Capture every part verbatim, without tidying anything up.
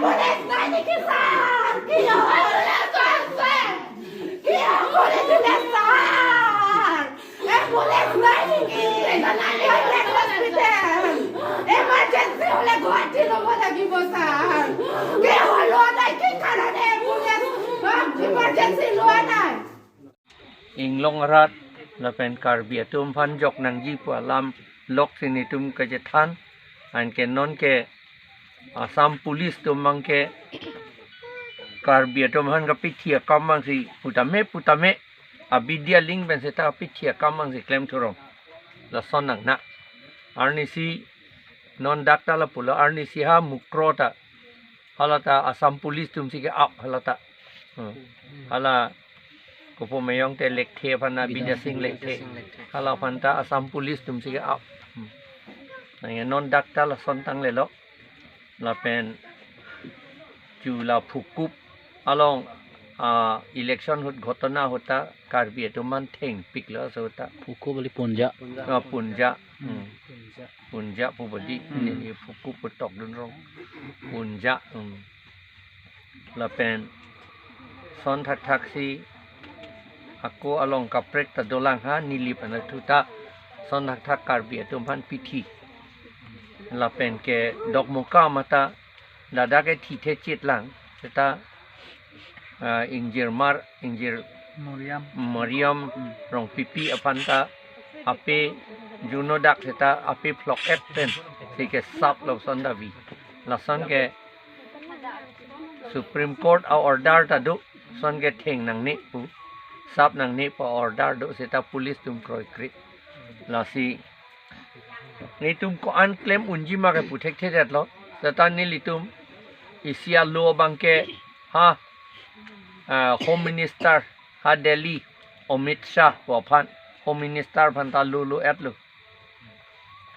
Police nai niki sir? Kiyo police nai sir? Kiyo police nai sir? Eh, police nai niki? Kiyo le hospital? Emergency hole Guwahati lobo lagibo sir. Kiyo lo nai, ki karone police, ah, emergency lo nai? Inglong arat lapen Karbi atum aphan jok nangji pu alam loksi netum kachethan. Anke nonke Assam Police atum abangke Karbi atum aphan kapithi akam abangsi putame putame abidi aling pen seta kapithi akam abangsi klem thurong. Lason nangna. Arnisi non dak ta lapulo, arnisi ha Mukroh ta, hala ta Assam Police atumsi ke-ap hala ta. Hmm. Hala kopi ma ayong te, Lekthe aphan na, Bidya Sing Lekthe. Bidya Sing Lekthe. Hala aphan ta Assam Police atumsi ke-ap. Hmm. Nangke non dak ta lason tanglelo. Lapen chu la Phukup along, ah, election ahut ghotona ahut ta Karbi atum aphan thengpiklo, so ta. Phukup kali, Punja. Ah, Punja. Hmm. Punja pu badi, hmm, neli Phukup pu tokdun rong. Punja, hmm. Lapen son thakthak si ako along kaprek ta dolang ha, Nilip anatthu ta son thakthak Karbi atum aphan pithi. Lapen ke Dokmoka mata ladak ke thithe chitlang, seta, ah, ingjirmar, ingjir Mariam. Mariam, hmm, Rongpipi aphan ta ape juno dak seta ape phlok-et pensi kesaplo, son davi. Lason ke Supreme Court a-order ta do, son ke theng nangne pu, sap nangne pu order do, seta police atum kroikre. Lasi netum ko-an klem unji ma ke pu thekthedetlo. Seta nelitum isi alo abangke ha, ah, Home Minister ha Delhi, Amit Shah pu aphan, Home Minister aphan ta lolo-etlo.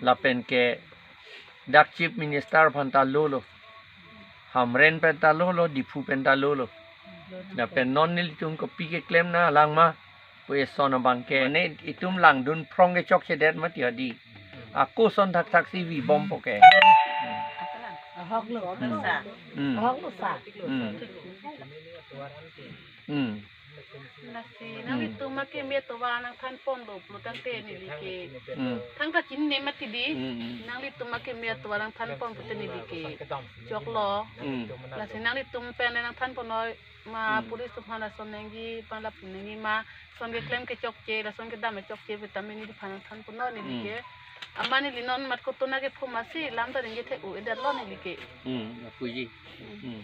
Lapen ke dak Chief Minister aphan ta lolo. Hamren pen ta lolo, Diphu pen ta lolo. Lapen non nelitum kopi keklem nanglang ma pu eson abangke, ne itum langdun phrong ke chokchedet mati hadi. Ako son thakthak si vibompo ke. Ahok lo. Hmm. Ahok lo sir. Hmm. Hmm. Lasi, hmm, nanglitum akeme atovar nangthanponlo pulo tangte neli ke. Hmm. Thangta chinine mati di. Hmm, hmm. Nanglitum akeme atovar nangthanpon pute neli ke choklo. Hmm. Lasi nanglitum pen nangthanpon noi ma, hmm, police atum aphan lason nangji, aphan lapu nangji ma, son keklem ke chokche, lason kedam ke chokche, vitamin neliphan nangthanpon noi neli ke. Hmm. Amat neli non mat kotona ke phuma si, lam ta neli ke thek-o-edetlo neli ke. Hmm, lapuji. Hmm. Hmm.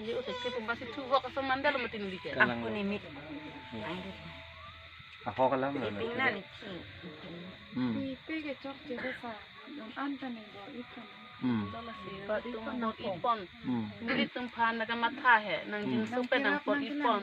Ye, o thek ke phuma si thu vok aso mandalo mati neli ke. Kalang. Aku lo. Nimit. Hmm. Ahok alam lo. Iping na neli. Hmm. Ipe ke chokche ke sa. Don an ta ne bor-ipon. Hmm. Bor-ipon, bor-ipon. Hmm. Nelitum aphan nangkamatha he, nang, hmm, jingso pen nangpor-ipon.